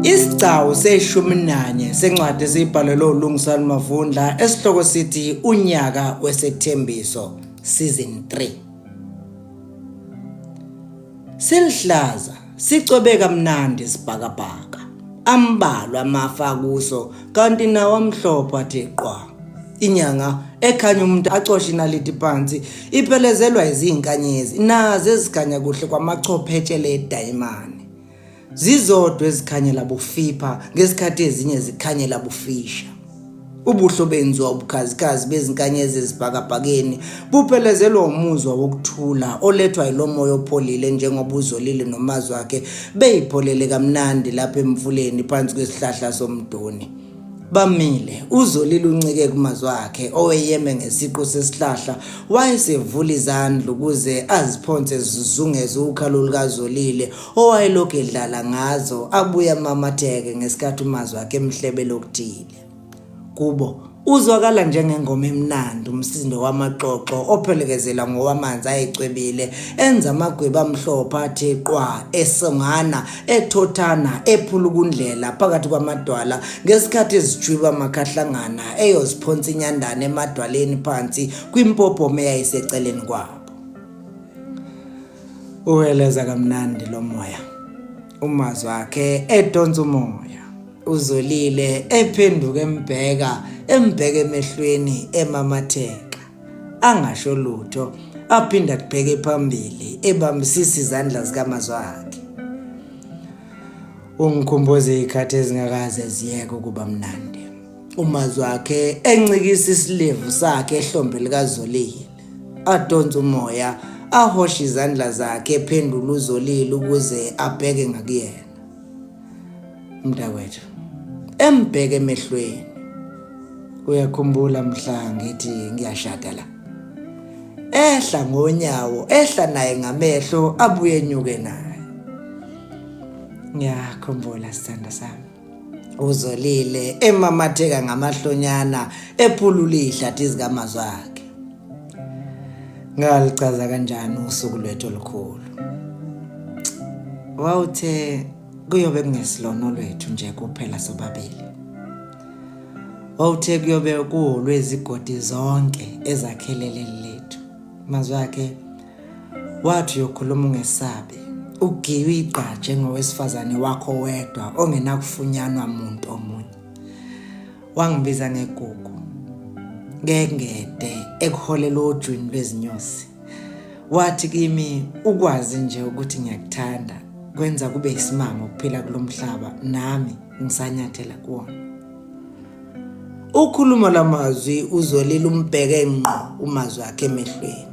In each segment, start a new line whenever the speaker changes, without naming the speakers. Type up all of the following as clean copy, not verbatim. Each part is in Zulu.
Isigcawu seshumi nanye sencwadi esiyibhalelwe uLungisani Mavundla esihloko sithi Unyaka Wesethembiso Season 3. Silihlaza, sicwebe kamnandi isibhakabhaka. Ambalwa amafa kuso kanti nawo amhlophe athi qwa. Inyanga ekhanya umuntu acoshe inaliti phansi iphelezelwa izinkanyezi nazo ezikhanya kuhle kwamachopho etshele edayimane. Zizodwa ezikhanyela bufipha ngesikhathi ezinye zikhanyela bufisha. Ubuhle obenziwa ubukhazikhazi bezinkanyezi ezibhakabhakeni buphelezelwa umuzwa wokuthula olethwa yilo moya opholile njengoba uZolile nomazwi wakhe beyipholele kamnandi lapha emfuleni phansi kwesihlahla somdoni. Bamile, uZolile uncike kumazwi akhe oweyeme ngesiqu sesihlahla wayesevula izandla ukuze aziphonse zizungeze ukhalo lukaZolile owayelokhu edlala ngazo abuye amamatheke ngesikhathi umazwi akhe emhlebela okuthile. Kubo uzwakala njengengoma emnandi umsindo wamaxoxo ophelekezela ngowamanzi ayecwebile enza amagwebu amhlophe athe qwa esongana ethothana ephulukundlela phakathi kwamadwala ngesikhathi ezijwiba amakhahlangana eyoziphonsa inyandane emadwaleni phansi kwimpophoma eyayiseceleni kwabo. Uheleza kamnandi lo moya. Umazwi akhe edonsa umoya. Uzolile ephenduka embheka, embheka emehlweni emamatheka. Angasho lutho, aphinde akubheke phambili ebambisisa izandla zikamazwi akhe. Ungikhumbuza izikhathi ezingakaze ziyeke ukuba mnandi. Umazwi akhe encikisa isilevu sakhe ehlombe likaZolile. Adonse umoya, ahoshe izandla zakhe ephendula uZolile ukuze abheke ngakuyena. Mntakwethu, embheke emehlweni. Uyakhumbula mhla ngithi ngiyashada la? Ehla ngonyawo, ehla naye ngamehlo abuye enyuke naye. Ngiyakhumbula sithanda sami. Uzolile emamatheka ngamahlonyana ephulula izihlathi zikamazwi akhe. Ngalichaza kanjani usuku lwethu olukhulu? Wawuthe kuyobe kungesilona olwethu nje kuphela sobabili. Wawuthe kuyobe kuwolwezigodi zonke ezakhelele lethu. Mazwi akhe Wathi uyokhuluma ungesabi, ugiwe igqaje ngowesifazane wakho wedwa ongenakufunyanwa muntu omunye. Wangibiza ngegugu, ngengede ekuholela ojwini lwezinyosi. Wathi kimi ukwazi nje ukuthi ngiyakuthanda kwenza kube isimanga ukuphila kulo mhlaba nami ngisanyathela kuwona. Ukhuluma lamazwi uZolile umbheke ngqo umazwi akhe emehlweni.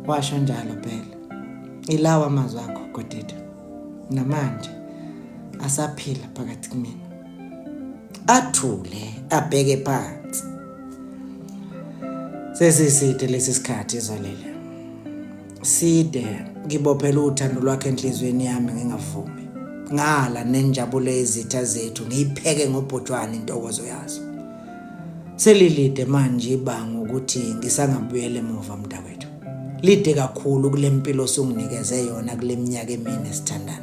Washo njalo phela. Ilawa amazwi akho Godide. Namanje asaphila phakathi kumina. Athule abheke phansi. Sesiside lesi sikhathi Zolile. Side ngibophela uthando lwakhe enhliziyweni yami ngingavumi. Ngala nenjabulo yezitha zethu ngiyipheke ngobhotshwane intokozo yazo. Selilide manje ibanga ukuthi ngisangabuyela emuva mntakwethu. Lide kakhulu kule mpilo osunginikeze yona kule minyaka emine sithandana.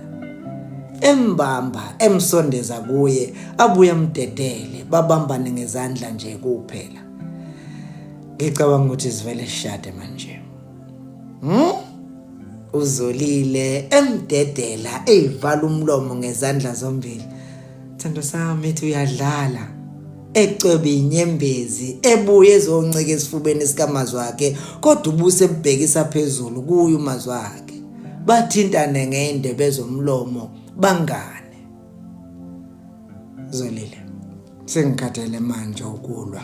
Embamba emsondeza kuye abuye amdedele babambane ngezandla nje kuphela. Ngicabanga ukuthi sivele sishade manje. Hmm? Uzolile emdedela eyivala umlomo ngezandla zombili. Thando sami ethi uyadlala. Ecwebe inyembezi ebuye ezoncika esifubeni sikamazwi wakhe kodwa ubuse ebhekisa phezulu kuye umazwi wakhe. Bathintane ngendebe zomlomo bangane. Zolile. Sengikhathele manje ukulwa.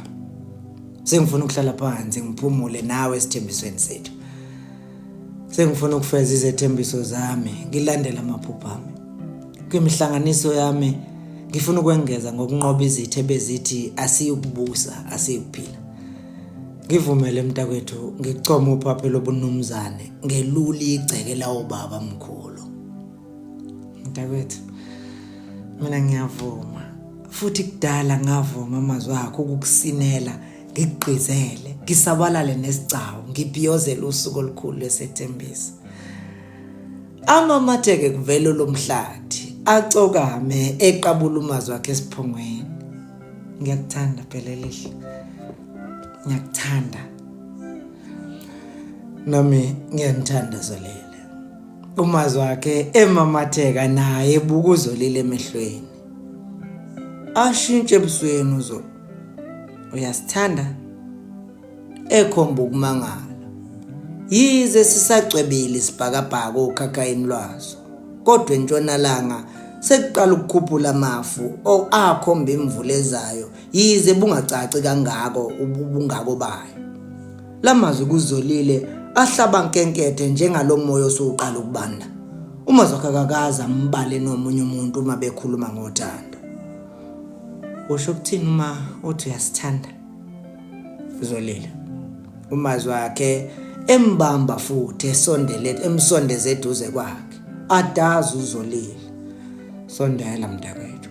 Sengifuna ukuhlala phansi ngiphumule nawe esithembisweni sethu. Sengifuna ukufeza izethembiso zami, ngilandele amaphupho ami. Kwimihlanganiso yami ngifuna ukwengeza ngokunqoba izitha ebezithi asiyukubusa, asiyukuphila. Ngivumele mntakwethu ngikuchome uphaphe lobunumzane ngelula igceke lawobaba mkhulu. Mntakwethu, mina ngiyavuma futhi kudala ngavuma amazwi akho ukukusinela ngikugqizele ngisabalale nesigcawu ngibhiyozele usuku olukhulu lwesethembiso. Amamatheke kuvele lomhlathi Acokame eqabula umazwi wakhe esiphongweni. Ngiyakuthanda phela elihle. Ngiyakuthanda. Nami ngiyanithanda Zolile. Umazwi wakhe emamatheka naye ebuka uZolile emehlweni. Ashintshe ebusweni uZo. Uyasithanda? Ekhomba ukumangala. Yize sisacwebile isibhakabhaka okhakhayini lwaso, kodwa entshonalanga sekuqala ukukhuphula amafu akhomba imvula ezayo yize bungacaci kangako ubungako bayo. Lamazwi kuzolile ahlaba nkenkethe njengalo moya osuqala ukubanda. Umazwi akakaze ambale nomunye umuntu uma bekhuluma ngothando. Usho ukuthini uma uthi uyasithanda? Zolile. Umazwi wakhe embamba futhi esondele emsondeze eduze kwakhe. Adazi uZolile. Sondela mntakwethu.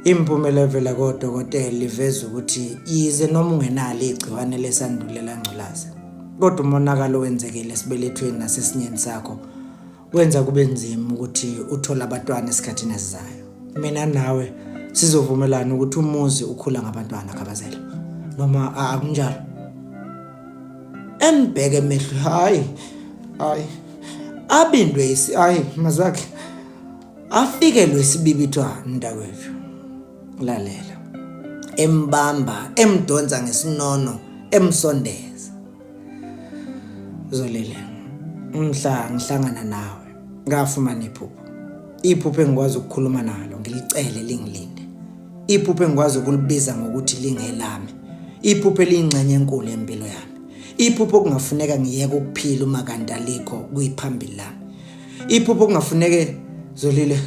Imiphumela evela kodokotela iveza ukuthi yize noma ungenalo igciwane lesandulela ngculaza, kodwa umonakalo owenzekile esibelethweni nasesinyeni sakho wenza kube nzima ukuthi uthole abatwana esikhathini esizayo. Mina nawe sizovumelana ukuthi umuzi ukhula ngabantwana Khabazela. Noma akunjalo? Embheke emehlo, hayi hayi abindwe isi hayi mazwakhe afikelwe isibibithwane mntakwethu. Lalela, embamba emdonsa ngesinono emsondeza. Zolile, mhla ngihlangana nawe ngafumana iphupho, iphupho engikwazi ukukhuluma nalo ngilicele lingilinde, iphupho engikwazi ukulibiza ngokuthi lingelami, iphupho eliyingxenye enkulu yempilo yami, iphupho okungafuneka ngiyeke ukuphila uma kanti alikho kuyiphambili lami, iphupho okungafuneke Zolile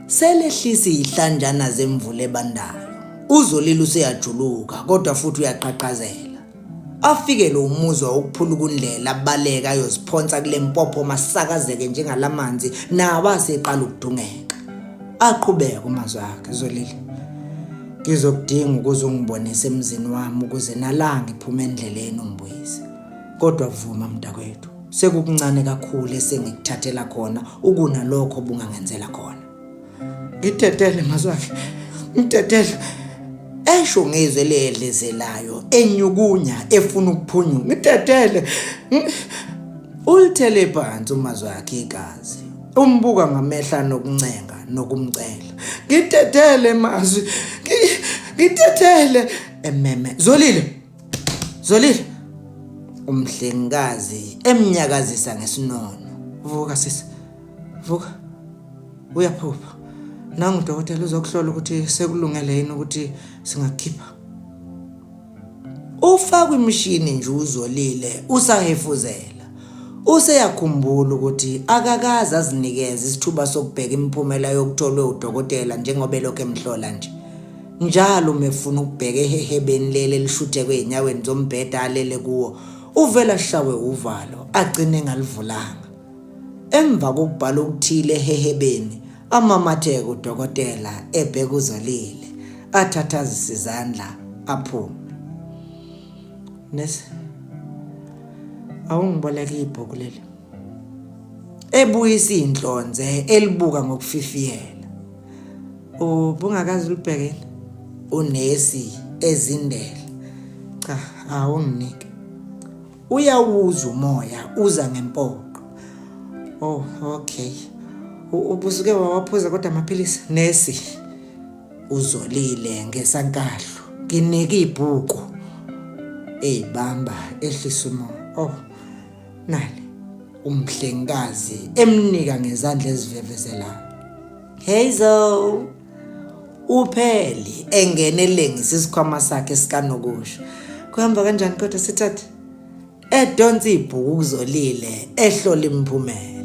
Selehlisa izihlanjana zemvula ebandayo. Uzolile useyajuluka kodwa futhi uyaqhaqhazela. Afikelwe umuzwa wokuphulukundlela abaleke ayoziphonsa kule mpophoma asakazeke njengalamanzi nawo aseqala ukudungeka. Aqhubeke umazwi akhe Zolile. Ngizokudinga ukuze ungibonise emzini wami ukuze nala ngiphume endleleni ungibuyise. Kodwa vuma mntakwethu. Sekukuncane kakhulu esengikuthathela khona ukunalokho obungangenzela khona. Ngidedele mazwakhe, ngidedele. Esho ngezwi eliyedlezelayo, enyukunya efuna ukuphunyuka. Ngidedele. Ulithele phansi umazwakhe igazi. Umbuka ngamehla anokuncenga nokumcela. Ngidedele mazwi. Ngidedele. Ememe. Zolile. Zolile. Umhlengikazi emnyakazisa ngesinono. Vuka sisi. Vuka. Uyaphupha. Nangu udokotela uzokuhlola ukuthi sekulungele yini ukuthi singakukhipha. Ufakwe imishini nje uZolile usahefuzela. Useyakhumbula ukuthi akakaze azinikeze isithuba sokubheka imiphumela yokutholwe udokotela njengoba elokhu emhlola nje. Njalo uma efuna ukubheka ehehebeni leli elishuthekwe ezinyaweni zombhede alele kuwo, uvele ashawe uvalo agcine engalivulanga. Emva kokubhala okuthile ehehebeni, amamatheke udokotela ebheka uZolile, athathazise izandla aphume. Nesi, awungiboleke ibhuku leli. Ebuyisa iy'nhlonze elibuka ngokufifiyela. Ubungakaze ulibheke yini? Unesi ezindela. Cha, awunginike. Uyawuza umoya uza ngempoqo. Oh, okay. Ubusuke wawaphuza kodwa amaphilisi? Nesi. Uzolile ngesankahlu. Nginike ibhuku. Eyibamba ehlisa umoya. Oh. Nali umhlengikazi emnika ngezandla ezivevezelayo. Hazel upheli engene elengisa isikhwama sakhe sikanokusho. Kuhamba kanjani kodwa sithathe? Edonsa ibhuku kuzolile ehlola imiphumela.